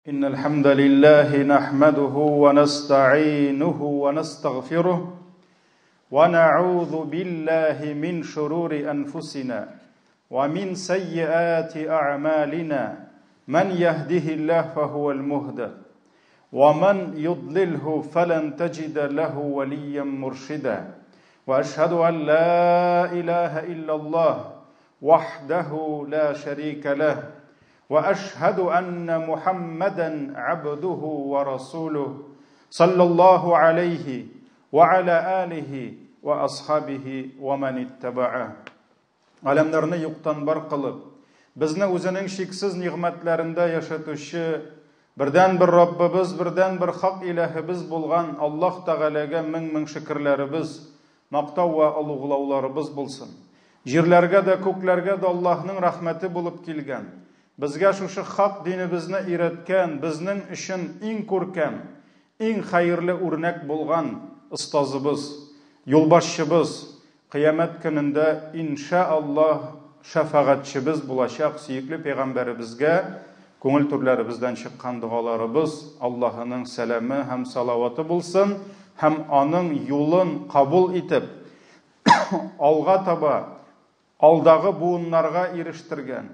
إن الحمد لله نحمده ونستعينه ونستغفره ونعوذ بالله من شرور أنفسنا ومن سيئات أعمالنا من يهده الله فهو المهدى ومن يضلله فلن تجد له وليا مرشدا وأشهد أن لا إله إلا الله وحده لا شريك له واشهد ان محمدا عبده ورسوله صلى الله عليه وعلى اله واصحابه ومن اتبعه. Галәмнәрне юктан бар кылып, безне үзенең чиксез нигъмәтләрендә яшәтүче бердән-бер Раббыбыз, бердән-бер хак илаһыбыз булган Аллаһ Тәгаләгә мең-мең шөкерләребез, мактау вә олуглауларыбыз булсын. Җирләргә дә, күкләргә дә Аллаһның рәхмәте булып килгән, безгә шушы хак динебезне өйрәткән, безнең өчен иң күркәм, иң хәерле үрнәк булган остазыбыз, юлбашчыбыз, кыямәт көнендә, иншә Аллаһ, шәфәгатьчебез булачак сөекле пәйгамбәребезгә күңел түрләребездән чыккан догаларыбыз, Аллаһының сәламе һәм салаваты булсын һәм аның юлын кабул итеп, алга таба алдагы буыннарга ирештергән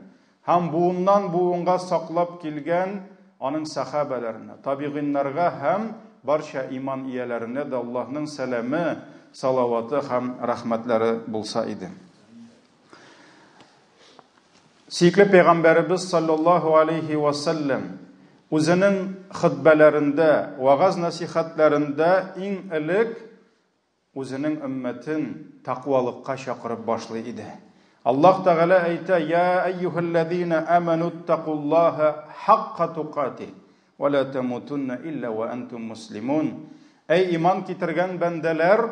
һәм буыннан буынга саклап килгән аның сәхабәләренә, табигыйннарга һәм барча иман ияләренә дә Аллаһның сәламе, салаваты һәм рәхмәтләре булса иде. Сөекле пәйгамбәребез саллаллаһу алейхи ва саллям үзенең хөтбәләрендә, вагаз нәсихәтләрендә иң элек үзенең өммәтен тәкъвалыкка чакырып башлый иде. Аллаһ Тәгалә әйтә: "Я әйюһәлләзина аману иттакуллаһа хакка тукати ва ла тамутунна илля ва антум муслимун." Әй иман китергән бәндәләр,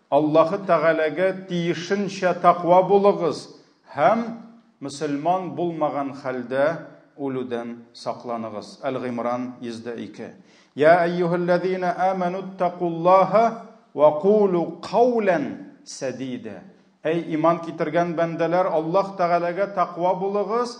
Аллаһы Тәгаләгә тиешенчә тәкъва булыгыз һәм мөселман булмаган хәлдә үлүдән сакланыгыз. Әл-Гыймран 102. Я әйюһәлләзина аману иттакуллаһа ва кулу каулан сәдидә. Әй иман китергән бәндәләр, Аллаһ Тәгаләгә тәкъва булыгыз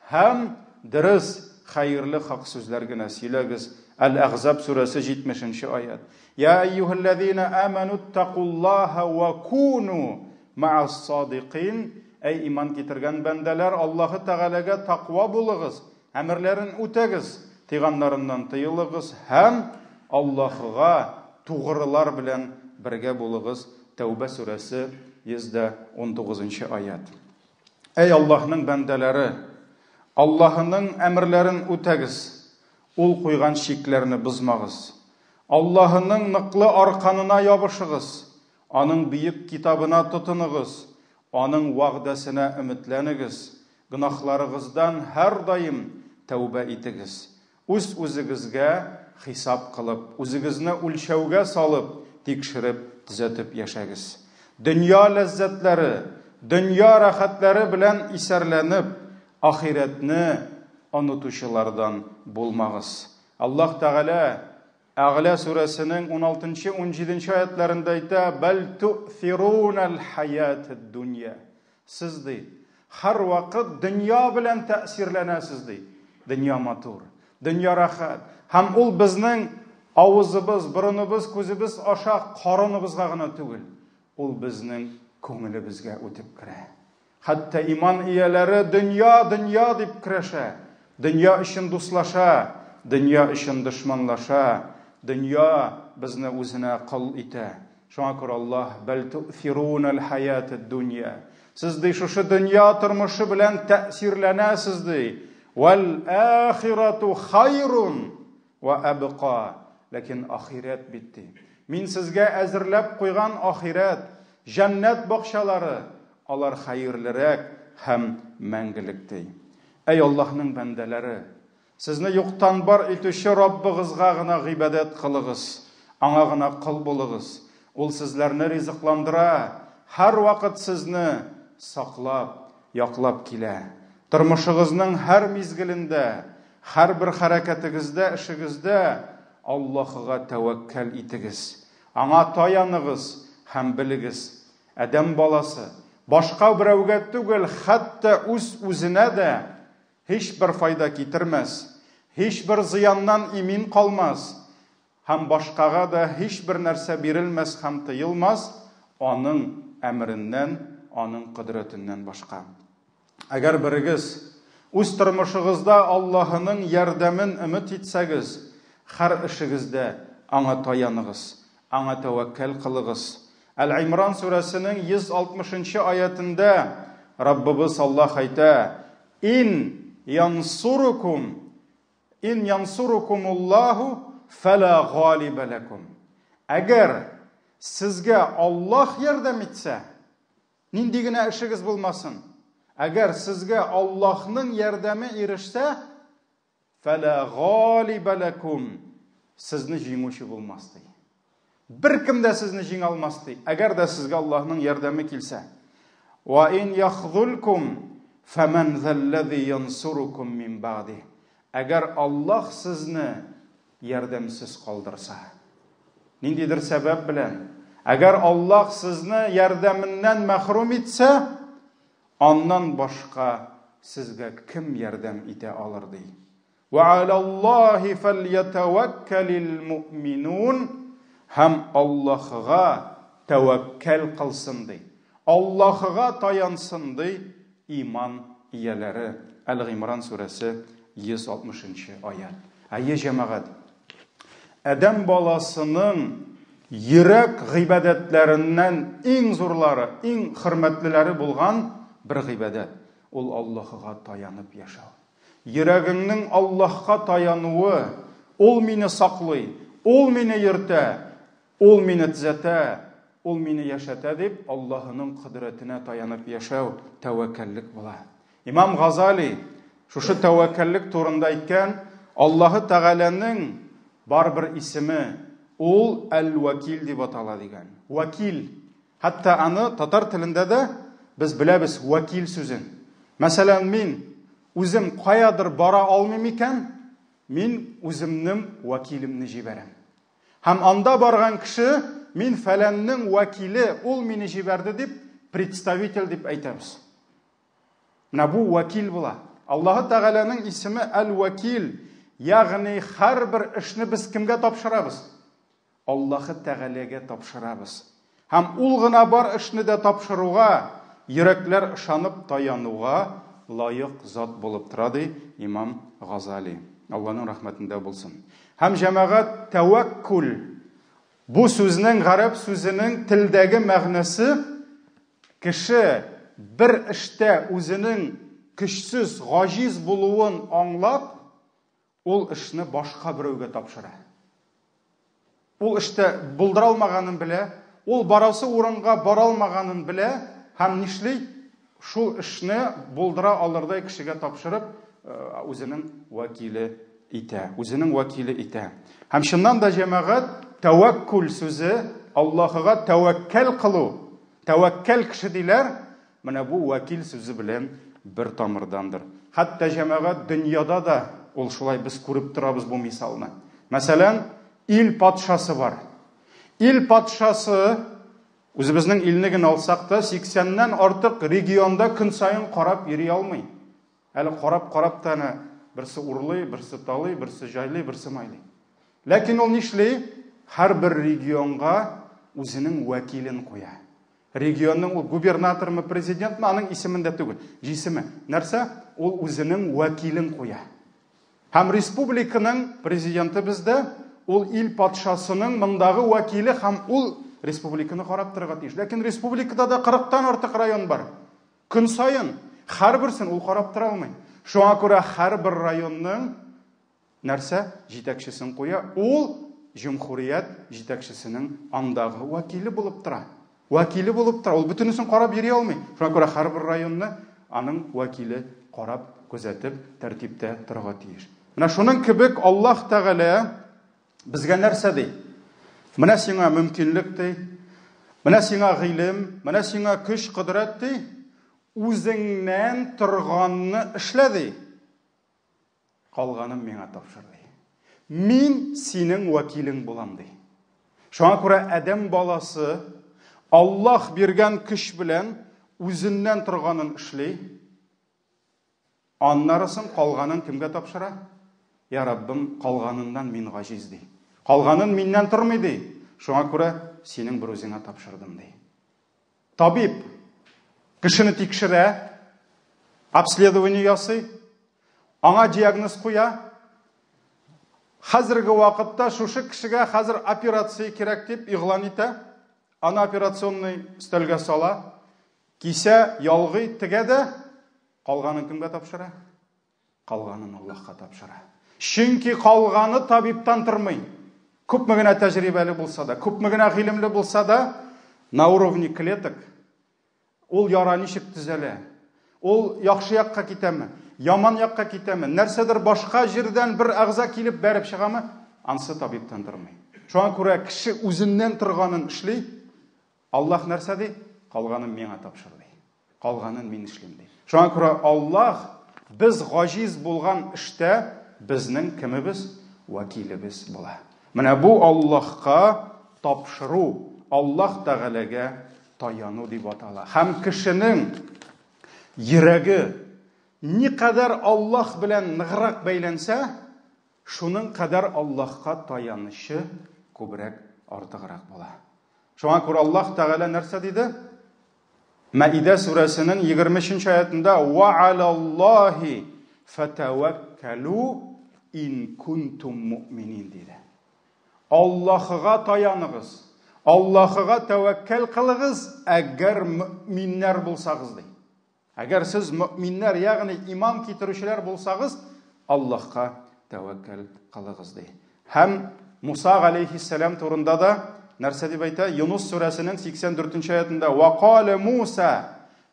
һәм дөрес, хәерле хак сүзләр генә сөйләгез. Әл-Әхзаб сүрәсе 70 нче аят. Я әйюһәлләзина аману иттакуллаһа ва куну ма'ас садикин. Әй иман китергән бәндәләр, Аллаһы Тәгаләгә тәкъва булыгыз, әмерләрен үтәгез, тыйганнарыннан тыелыгыз һәм Аллаһыга тугрылар белән бергә булыгыз. Тәүбә сүрәсе 119 нчы аят. Әй Аллаһның бәндәләре, Аллаһының әмерләрен үтәгез, ул куйган чикләрне бозмагыз. Аллаһының ныклы арканына ябышыгыз, аның бөек китабына тотыныгыз, аның вәгъдәсенә өметләнегез, гөнаһларыгыздан һәрдаим тәүбә итегез. Үз-үзегезгә хисап кылып, үзегезне үлчәүгә салып, тикшереп, төзәтеп яшәгез. Дөнья ләззәтләре, дөнья рәхәтләре белән исәрләнеп, ахирәтне онытучылардан булмагыз. Аллаһ Тәгалә Әгъля сүрәсенең уналтынчы-унҗиденче аятләрендә әйтә, Бәл туъфирунәл хәятәд дөнья. Сез, ди, һәрвакыт дөнья белән тәэсирләнәсез, ди. Дөнья матур, дөнья рәхәт. Һәм ул безнең авызыбыз, борыныбыз, күзебез аша карыныбызга гына түгел, ул безнең күңелебезгә үтеп керә. Хәтта иман ияләре дөнья, дөнья дип көрәшә, дөнья өчен дуслаша, дөнья өчен дошманлаша, дөнья безне үзенә кол итә. Шуңа күрә Аллаһ, Бәл туъфирунал хаятад дунья. Сез ди шушы дөнья тормышы белән тәэсирләнәсез ди. Вәл ахирату хайрун Вә әбка, ләкин ахирәт бит, ди. Мин сезгә әзерләп куйган ахирәт, җәннәт бакчалары, алар хәерлерәк һәм мәңгелек, ди. Әй Аллаһның бәндәләре! Сезне юктан бар итүче Раббыгызга гына гыйбадәт кылыгыз, Аңа гына кол булыгыз. Ул сезләрне ризыкландыра, һәрвакыт сезне саклап, яклап килә. Тормышыгызның һәр мизгелендә, һәрбер хәрәкәтегездә, эшегездә Аллаһыга тәвәккәл итегез, Аңа таяныгыз һәм белегез, адәм баласы, башка берәүгә түгел, хәтта үз-үзенә дә һичбер файда китермәс, Һичбер зыяннан имин калмас һәм башкага да һичбер нәрсә бирелмәс һәм тыелмас Аның әмереннән, Аның кодрәтеннән башка. Әгәр берегез үз тормышыгызда Аллаһының ярдәмен өмет итсәгез, һәр эшегездә Аңа таяныгыз, Аңа тәвәккәл кылыгыз. Әл-Имран сүрәсенең 160 нчы аятендә Раббыбыз Аллаһ әйтә, Ин янсурукум ин янсурукумуллаһу фәла галибә ләкум. Әгәр сезгә Аллаһ ярдәм итсә, нинди генә эшегез булмасын, әгәр сезгә Аллаһның ярдәме ирешсә, Фәлә галибә ләкум, сезне җиңүче булмас, ди. Беркем дә сезне җиңә алмас, ди, әгәр дә сезгә Аллаһның ярдәме килсә. Ва ин яхзулкум фәмән заллази янсурукум мин баъди. Әгәр Аллаһ сезне ярдәмсез калдырса, ниндидер сәбәп белән, әгәр Аллаһ сезне ярдәменнән мәхрүм итсә, Аннан башка сезгә кем ярдәм итә алыр, ди. Вә алаллаһи фәльятәвәккәлил муъминун, һәм Аллаһыга тәвәккәл кылсын, ди. Аллаһыга таянсын, ди иман ияләре. Әл-Гыймран сүрәсе, 160 нчы аять. Әйе, җәмәгать, Адәм баласының йөрәк гыйбадәтләреннән иң зурлары, иң хөрмәтлеләре булган бер гыйбадәт, ул Аллаһыга таянып яшәү. Йөрәгеңнең Аллаһка таянуы, ул мине саклый, ул мине йөртә, ул мине төзәтә, ул мине яшәтә дип, Аллаһының кодрәтенә таянып яшәү тәвәккәллек була. Имам Газали шушы тәвәккәллек турында әйткән, Аллаһы Тәгаләнең бар бер исеме, ул Әл-Вәкил дип атала дигән. Вәкил. Хәтта аны татар телендә дә без беләбез вәкил сүзен. Мәсәлән, мин үзем каядыр бара алмыйм икән, мин үземнең вәкилемне җибәрәм. Һәм анда барган кеше, мин фәләннең вәкиле, ул мине җибәрде дип, представитель дип әйтәбез. Менә бу вәкил була. Аллаһы Тәгаләнең исеме Әл-Вәкил, ягъни һәрбер эшне без кемгә тапшырабыз? Аллаһы Тәгаләгә тапшырабыз. Һәм ул гына бар эшне дә тапшыруга, йөрәкләр ышанып таянуга лаек зат булып тора, ди имам Газали. Алланың рәхмәтендә булсын. Һәм җәмәгать тәвәккүл бу сүзнең гарәп сүзенең телдәге мәгънәсе Кеше бер эштә үзенең көчсез, гаҗиз булуын аңлап, ул эшне башка берәүгә тапшыра. Ул эштә булдыра алмаганын белә, ул барасы урынга бара алмаганын белә һәм нишли? Шул эшне булдыра алырдай кешегә тапшырып, э, үзенең вәкиле итә, үзенең вәкиле итә. Һәм чыннан да җәмәгать тәвәккүл сүзе Аллаһыга тәвәккәл кылу Тәвәккәл кеше диләр, менә бу вәкил сүзе белән бер тамырдандыр. Хәтта җәмәгать дөньяда да ул шулай без күреп торабыз бу мисалны. Мәсәлән, ил патшасы бар. Ил патшасы үзебезнең илне генә алсак та 80-нән артык регионда көн саен карап йөри алмый. Әле карап-карап та әнә берсе урлый, берсе талый, берсе җайлый, берсе майлый. Ләкин ул нишли? Һәрбер регионга үзенең вәкилен куя. Регионның ул губернатормы, президентмы, аның исемендә түгел, җисеме. Нәрсә? Ул үзенең вәкилен куя. Һәм республиканың президенты бездә, ул ил патшасының мондагы вәкиле һәм ул республиканы карап торырга тиеш. Ләкин республикада да 40-тан артык район бар. Көн саен һәрберсен ул карап тора алмый. Шуңа күрә һәрбер районның нәрсә җитәкчесен куя, ул җөмһүрият җитәкчесенең андагы вәкиле булып тора. Вәкиле булып тора. Ул бөтенесен карап йөри алмый. Шуңа күрә һәрбер районны аның вәкиле карап, күзәтеп, тәртиптә торырга тиеш. Менә шуның кебек Аллаһ Тәгалә Безгә нәрсә ди? Менә сиңа мөмкинлек ди. Менә сиңа гыйлем, менә сиңа көч, кодрәт ди. Үзеңнән торганны эшлә ди. Калганын миңа тапшыр ди. Мин синең вәкилең булам ди. Шуңа күрә адәм баласы Аллаһ биргән көч белән үзеннән торганын эшли. Аннары соң калганын кемгә тапшыра? Я Раббым, калганыннан мин гаҗиз, ди. Калганын миннән тормый, ди. Шуңа күрә синең бер үзеңә тапшырдым, ди. Табиб кешене тикшерә, обследование ясый, аңа диагноз куя. Хәзерге вакытта шушы кешегә хәзер операция кирәк дип игълан итә. Аны операционный өстәлгә сала, кисә, ялгый, тегә дә, калганын кемгә тапшыра? Калганын Аллаһка тапшыра. Чөнки калганы табибтан тормый. Күпме генә тәҗрибәле булса да, күпме генә гыйлемле булса да, на уровне клеток ул яра ничек төзәлә? Ул яхшы якка китәме? Яман якка китәме? Нәрсәдер башка җирдән бер әгъза килеп бәреп чыгамы? Ансы табибтан тормый. Шуңа күрә кеше үзеннән торганын эшли. Аллаһ нәрсә ди? Калганын миңа тапшыр ди. Калганын мин эшлим ди. Шуңа күрә Аллаһ без гаҗиз булган эштә безнең кемебез? Вәкилебез була. Менә бу Аллаһка тапшыру, Аллаһ Тәгаләгә таяну дип атала. Һәм кешенең йөрәге никадәр Аллаһ белән ныграк бәйләнсә, шуның кадәр Аллаһка таянычы күбрәк, артыграк була. Шуңа күрә Аллаһ Тәгалә нәрсә диде? Мәидә сүрәсенең 23 аятында «Ва алаллаһи фатаваккалу ин кунтум муъминин» диде. Аллаһыга таяныгыз, Аллаһыга тәвәккәл кылыгыз, әгәр мөэминнәр булсагыз, ди. Әгәр сез мөэминнәр, ягъни иман китерүчеләр булсагыз, Аллаһка тәвәккәл кылыгыз, ди. Һәм Муса галәйһиссәлам турында да нәрсә дип әйтә? Юнус сүрәсенең 84 аятында «Ва кале Муса»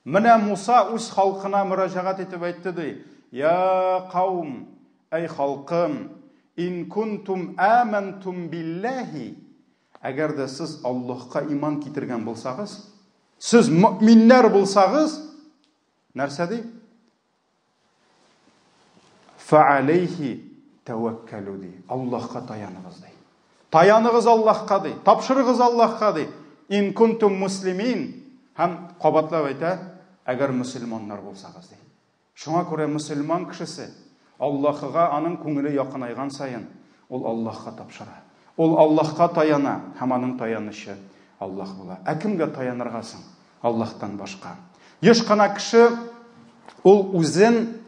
Менә Муса үз халкына мөрәҗәгать итеп әйтте, ди. «Я каум, әй халкым, ин кунтум амантум биллаһи» Әгәр дә сез Аллаһка иман китергән булсагыз, сез мөэминнәр булсагыз, нәрсә ди? Фәалейхи тәвәккәлү ди. Аллаһка таяныгыз ди. Таяныгыз Аллаһка ди. Тапшырыгыз Аллаһка ди. Ин кунтум муслимин. Һәм кабатлап әйтә, әгәр мөселманнар булсагыз ди. Шуңа күрә мөселман кешесе Аллаһыга аның күңеле якынайган саен, ул Аллаһка тапшыра. Ул Аллаһка таяна һәм аның таянычы Аллаһ була. Ә кемгә таянырга соң Аллаһтан башка? Еш кына кеше ул үзен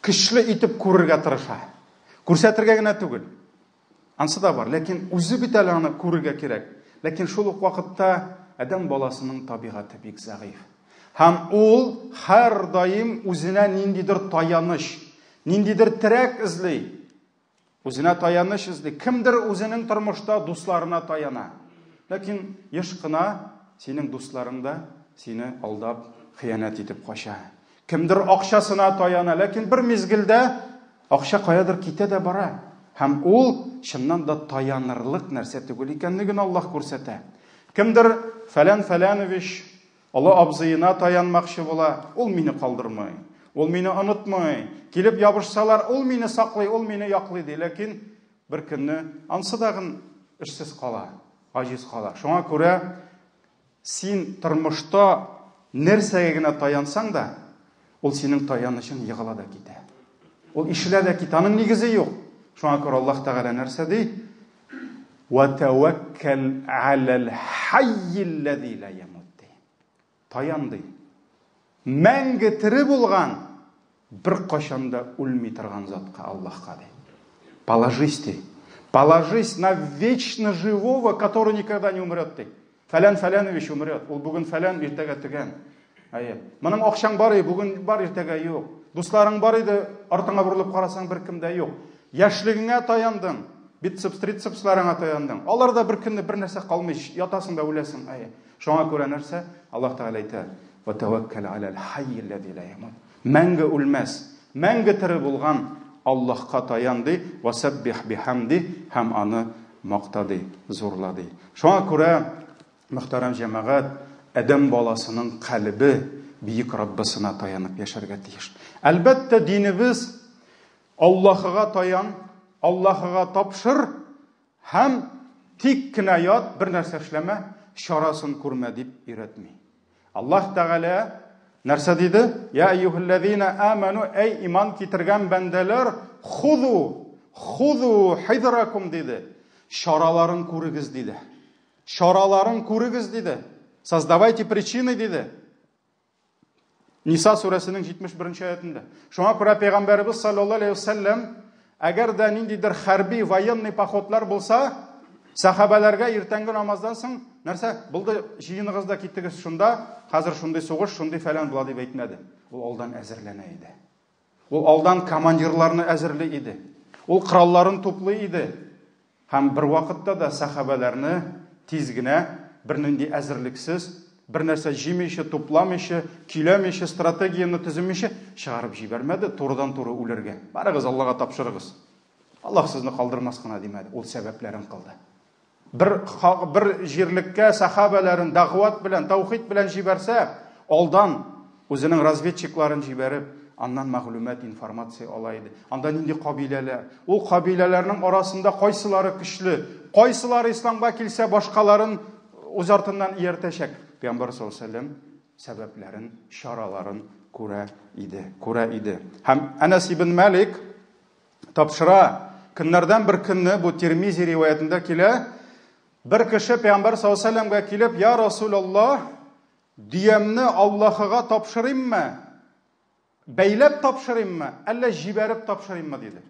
көчле итеп күрергә тырыша. Күрсәтергә генә түгел. Ансы да бар, ләкин үзе бит әле аны күрергә кирәк. Ләкин шул ук вакытта адәм баласының табигате бик зәгыйфь. Һәм ул һәрдаим үзенә ниндидер таяныч, ниндидер терәк эзли. Үзенә таяныч эзли. Кемдер үзенең тормышта дусларына таяна. Ләкин еш кына синең дусларың да сине алдап, хыянәт итеп кача. Кемдер акчасына таяна, ләкин бер мизгелдә акча каядыр китә дә бара. Һәм ул чыннан да таянырлык нәрсә түгел икәнлеген Аллаһ күрсәтә. Кемдер Фәлән Фәләнович олы абзыена таянмакчы була, ул мине калдырмый, ул мине онытмый. Килеп ябышсалар, ул мине саклый, ул мине яклый ди. Ләкин бер көнне ансы дагын эшсез кала, гаҗиз кала. Шуңа күрә Син тормышта нәрсәгә генә таянсаң да, ул синең таянычың егыла да китә. Ул ишелә дә китә, аның нигезе юк. Шуңа күрә Аллаһ Тәгалә нәрсә ди? Ва таваккал алал хаййиллази ла ямут ди. Таян ди. Мәңге тере булган, беркайчан да үлми торган затка, Аллаһка ди. Положись ты. Положись на вечно живого, который никогда не умрет ты. Фәлән Фәләнович умрет. Ул бүген фәлән, иртәгә төгән. Әйе. Моның акчаң бар иде, бүген бар, иртәгә юк. Дусларың бар иде, артыңа борылып карасаң, беркем дә юк. Яшьлегеңә таяндың, бицепс, трицепсларыңа таяндың. Алар да бер көнне бер нәрсә калмый, ятасың да үләсең. Әйе. Шуңа күрә нәрсә? Аллаһ Тәгалә әйтә: "Ва таваккал алал хайй ла ямут." Мәңге үлмәс, мәңге тере булган Аллаһка таян ди, васаббих бихамди һәм аны макта ди, зурла ди. Шуңа күрә, мөхтәрәм җәмәгать, адәм баласының калебе бөек Раббысына таянып яшәргә тиеш. Әлбәттә, динебез Аллаһыга таян, Аллаһыга тапшыр һәм тик кенә ят, бер нәрсә эшләмә, чарасын күрмә дип өйрәтми. Аллаһ Тәгалә нәрсә диде? Я әйюһәлләзина аману, әй иман китергән бәндәләр, худу Худу хидракум диде. Чараларын күрегез диде. Чараларын күрегез диде. Создавайте причины диде. Ниса сүрәсенең 71 аятында. Шуңа күрә пәйгамбәребез саллаллаһу алейһи вәсәлләм әгәр дә ниндидер хәрби военный походлар булса, сәхабәләргә иртәнге намаздан соң нәрсә булды, җыеныгыз да киттегез шунда, хәзер шундый сугыш, шундый фәлән була дип әйтмәде. Ул алдан әзерләнә иде. Ул алдан командирларны әзерли иде. Ул коралларын туплый иде. Һәм бервакытта да сәхабәләрне тиз генә, бернинди әзерлексез, бер нәрсә җыймыйча, тупламыйча, көйләмичә, стратегияне төземичә чыгарып җибәрмәде, турыдан-туры үлергә. Барыгыз, Аллага тапшырыгыз. Аллаһ сезне калдырмас кына димәде, ул сәбәпләрен кылды. Бер, бер җирлеккә сәхабәләрен дәгъват белән, таухид белән җибәрсә, алдан үзенең разведчикларын җибәреп, аннан мәгълүмат, информация ала иде. Анда нинди кабиләләр? Ул кабиләләрнең арасында кайсылары көчле, кайсылары исламга килсә, башкаларын үз артыннан ияртәчәк. Пәйгамбәр саллаллаһу алейһи вәсәлләм сәбәпләрен, чараларын күрә иде, күрә иде. Һәм Әнәс ибн Малик тапшыра. Көннәрдән бер көнне бу Тирмизи риваятендә килә. Бер кеше Пәйгамбәр саллаллаһу алейһи вәсәлләмгә килеп, "Я Расулаллаһ, дөямне Аллаһыга тапшырыйммы? Бәйләп тапшырыйммы, әллә җибәреп тапшырыйммы?" диде.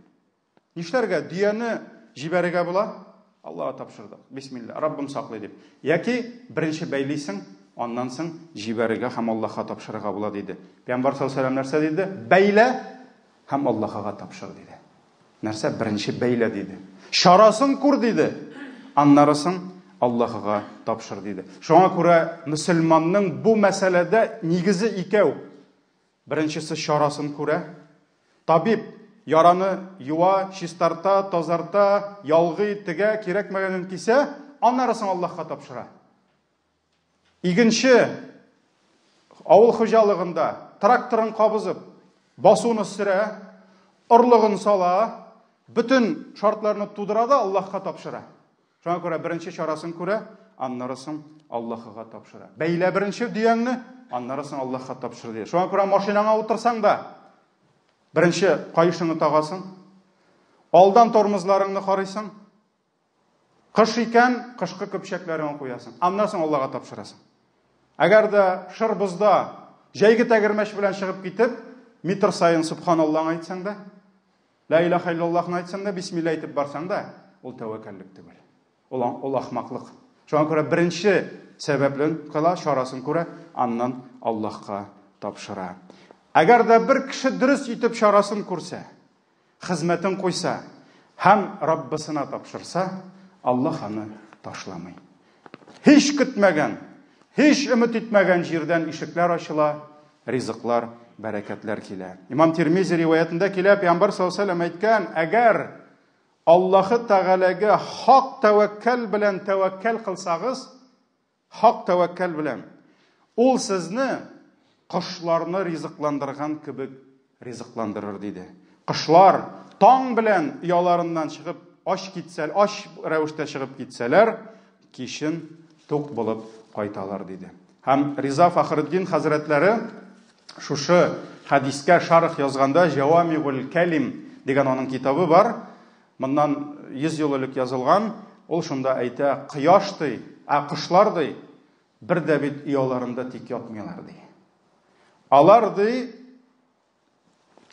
Нишләргә? Дөяне җибәрергә була? Аллаһка тапшырдык. Бисмилла, Раббым саклый дип. Яки беренче бәйлисең, аннан соң җибәрергә һәм Аллаһка тапшырырга була диде. Пәйгамбәр саллаллаһу алейһи вәсәлләм нәрсә диде? Бәйлә һәм Аллаһыга тапшыр диде. Нәрсә беренче бәйлә диде. Чарасын күр диде. Аннары соң Аллаһыга тапшыр диде. Шуңа күрә мөселманның бу мәсьәләдә нигезе икәү. Беренчесе чарасын күрә. Табиб яраны юа, чистарта, тазарта, ялгый, тегә, кирәкмәгәнен кисә, аннары соң Аллаһка тапшыра. Игенче авыл хуҗалыгында тракторын кабызып, басуны сөрә, орлыгын сала, бөтен шартларны тудыра да Аллаһка тапшыра. Шуңа күрә беренче чарасын күрә, аннары соң Аллаһыга тапшыра. Бәйлә беренче дөяңне, аннары соң Аллаһка тапшыр ди. Шуңа күрә машинаңа утырсаң да, беренче каешыңны тагасың, алдан тормозларыңны карыйсың, Кыш икән, кышкы көпчәкләреңне куясың. Аннан соң Аллага тапшырасың. Әгәр дә шыр бозда җәйге тәгәрмәч белән чыгып китеп, метр саен субханаллаһ әйтсәң дә, ла илаһа иллаллаһны әйтсәң дә, бисмилла әйтеп барсаң да, ул тәвәккәллек түгел. Ул ул ахмаклык. Шуңа күрә беренче сәбәплен кыла, чарасын күрә, аннан Аллаһка тапшыра. Әгәр дә бер кеше дөрес итеп чарасын күрсә, хезмәтен куйса һәм Раббысына тапшырса, Аллаһ аны ташламый. Һич көтмәгән, һич өмет итмәгән җирдән ишекләр ачыла, ризыклар, бәрәкәтләр килә. Имам Тирмизи риваятендә килә, Пәйгамбәр саллаллаһу алейһи әйткән, әгәр Аллаһы Тәгаләгә хак тәвәккәл белән тәвәккәл кылсагыз, Хак тәвәккәл белән. Ул сезне кошларны ризыкландырган кебек ризыкландырыр, диде. Кошлар таң белән ояларыннан чыгып, ач китсә, ач рәвештә чыгып китсәләр, кичен тук булып кайталар, диде. Һәм Риза Фахретдин хәзрәтләре шушы хәдискә шарх язганда Җавамигул Кәлим дигән аның китабы бар. Моннан 100 ел элек язылган, ул шунда әйтә, кояш ди, ә кошлар ди, бер дә бит ояларында тик ятмыйлар ди. Алар ди,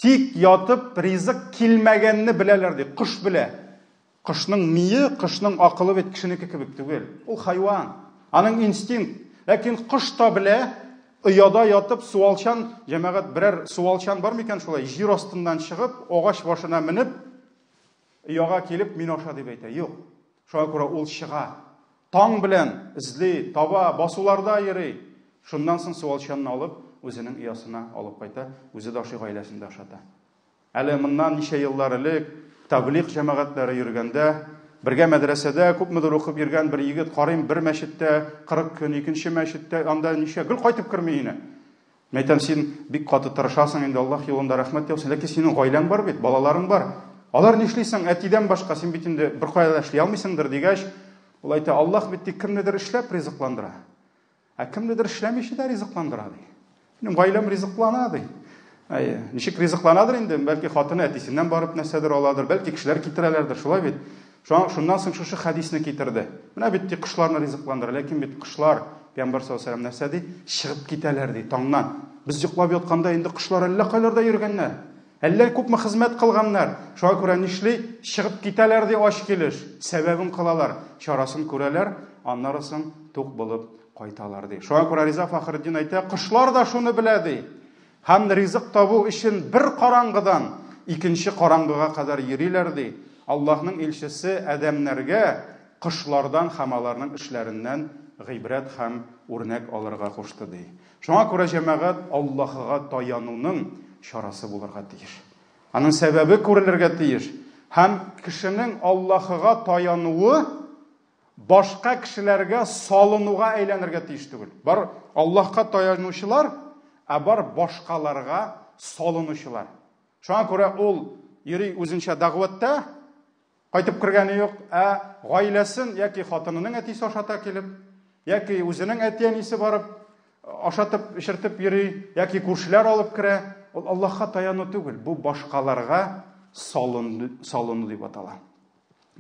тик ятып ризык килмәгәнне беләләр ди, кош белә. Кошның мие, кошның акылы бит кешенеке кебек түгел. Ул хайван. Аның инстинкт. Ләкин кош та белә, ояда ятып суалчан, җәмәгать берәр суалчан бар микән шулай, җир астыннан чыгып, агач башына менеп, Ояга килеп, мин аша дип әйтә. Юк. Шуңа күрә ул чыга. Таң белән эзли, таба, басуларда йөри. Шуннан соң суалчанны алып, үзенең оясына алып кайта, үзе дә ашый, гаиләсен дә ашата. Әле моннан ничә еллар элек таблиг җәмәгатьләре йөргәндә, бергә мәдрәсәдә күпмедер укып йөргән бер егет, карыйм, бер мәчеттә 40 көн, икенче мәчеттә, анда ничә, гел кайтып керми ине. Мин әйтәм, син бик каты тырышасың инде, Аллаһ юлында рәхмәт яусын, ләкин синең гаиләң бар бит, балаларың бар. Алар нишлисең, әтидән башка син бит инде беркая да эшли алмыйсыңдыр дигәч, ул әйтә, Аллаһ бит тик кемнедер эшләп ризыкландыра. Ә кемнедер эшләмичә дә ризыкландыра ди. Минем гаиләм ризыклана ди. Әйе, ничек ризыкланадыр инде, бәлки хатыны әтисеннән барып нәрсәдер аладыр, бәлки кешеләр китерәләрдер, шулай бит. Шуннан соң шушы хәдисне китерде. Менә бит ди кошларны ризыкландыра, ләкин бит кошлар, Пәйгамбәр саллаллаһу алейһи нәрсә ди? Чыгып китәләр ди таңнан. Без йоклап ятканда инде кошлар әллә кайларда йөргәннәр. Әллә күпме хезмәт кылганнар. Шуңа күрә нишли? Чыгып китәләр ди ач килеш. Сәбәбен кылалар, чарасын күрәләр, аннары соң тук булып кайталар ди. Шуңа күрә Риза Фахретдин әйтә, кошлар да шуны белә ди. Һәм ризык табу өчен бер караңгыдан икенче караңгыга кадәр йөриләр ди. Аллаһның илчесе адәмнәргә кошлардан һәм аларның эшләреннән гыйбрәт һәм үрнәк алырга кушты ди. Шуңа күрә җәмәгать Аллаһыга таянуның чарасы булырга тиеш. Аның сәбәбе күрелергә тиеш. Һәм кешенең Аллаһыга таянуы башка кешеләргә салынуга әйләнергә тиеш түгел. Бар Аллаһка таянучылар, ә бар башкаларга салынучылар. Шуңа күрә ул йөри үзенчә дәгъватта, кайтып кергәне юк, ә гаиләсен яки хатынының әтисе ашата килеп, яки үзенең әти-әнисе барып ашатып, эчертеп йөри, яки күршеләр алып керә. Ул Аллаһка таяну түгел, бу башкаларга салыну, салыну дип атала.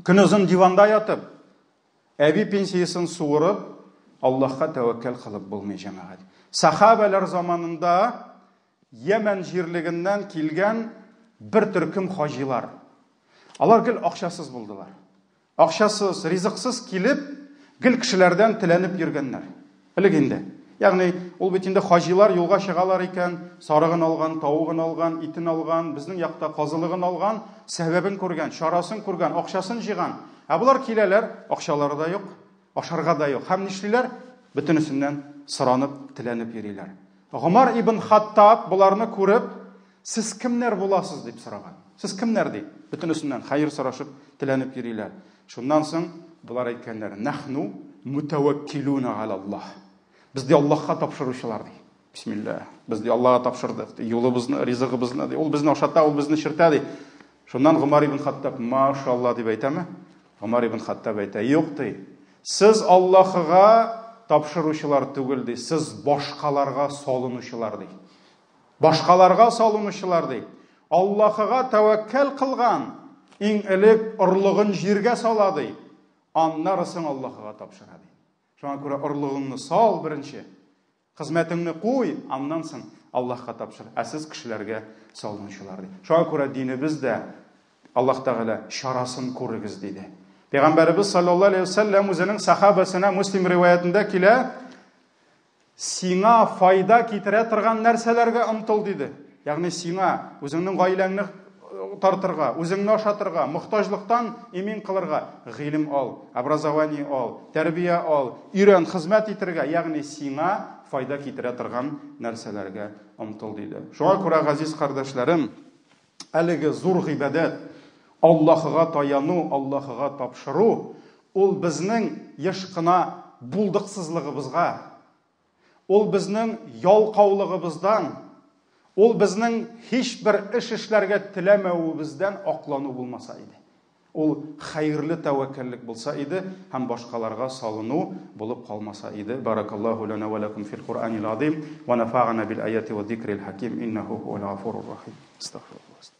Көнозын диванда ятып, әби пенсиясен суырып, Аллаһка тәвәккәл кылып булмый, җәмәгать. Сахабәләр заманында Йәмән җирлегеннән килгән бер төркем хаҗилар. Алар гел акчасыз булдылар. Акчасыз, ризыксыз килеп, гел кешеләрдән теләнеп йөргәннәр. Элек инде. Ягъни, ул бит инде хаҗилар юлга чыгалар икән, сарыгын алган, тавыгын алган, итен алган, безнең якта казылыгын алган, сәбәбен күргән, чарасын күргән, акчасын җыйган. Ә болар киләләр, акчалары да юк, ашарга да юк. Һәм нишлиләр? Бөтенесеннән соранып, теләнеп йөриләр. Гомар ибн Хаттаб боларны күреп, сез кемнәр буласыз дип сораган. Сез кемнәр ди? Бөтенесеннән хәер сорашып, теләнеп йөриләр. Шуннан соң болар әйткәннәр: "Нахну мутаваккилуна галаллаһ." Без ди Аллаһка тапшыручылар ди. Бисмилла. Без ди Аллаһка тапшырдык ди. Юлыбызны, ризыгыбызны ди. Ул безне ашата, ул безне эчертә ди. Шуннан Гомар ибн Хаттаб: "Машалла" дип әйтәме? Гомар ибн Хаттаб әйтә: "Юк ди. Сез Аллаһыга тапшыручылар түгел ди, сез башкаларга салынучылар ди. Башкаларга салынучылар ди. Аллаһыга тәвәккәл кылган иң элек орлыгын җиргә сала ди. Аннары соң Аллаһыга тапшыра ди. Шуңа күрә орлыгыңны сал беренче. Хезмәтеңне куй, аннан соң Аллаһка тапшыр. Ә сез кешеләргә салынучылар ди. Шуңа күрә динебез дә Аллаһ Тәгалә чарасын күрегез диде. Пәйгамбәребез саллаллаһу алейһи вәсәлләм үзенең сахабасына Муслим риваятендә килә, сиңа файда китерә торган нәрсәләргә омтыл диде. Ягъни сиңа үзеңнең гаиләңне тартырга, үзеңне ашатырга, мохтаҗлыктан имин кылырга гыйлем ал, образование ал, тәрбия ал, өйрән, хезмәт итергә, ягъни сиңа файда китерә торган нәрсәләргә омтыл диде. Шуңа күрә, газиз кардәшләрем, әлеге зур гыйбадәт, Аллаһыга таяну, Аллаһыга тапшыру, ул безнең еш кына булдыксызлыгыбызга, Ул безнең ялкаулыгыбыздан, ул безнең һичбер эш эшләргә теләмәвебездән аклану булмаса иде. Ул хәерле тәвәккәллек булса иде һәм башкаларга салыну булып калмаса иде. Баракаллаһу лана ва лакум фил Куръанил азим ва нафа'ана бил аяти ва зикрил хаким иннаху хуал гафурур рахим. Астагфируллах.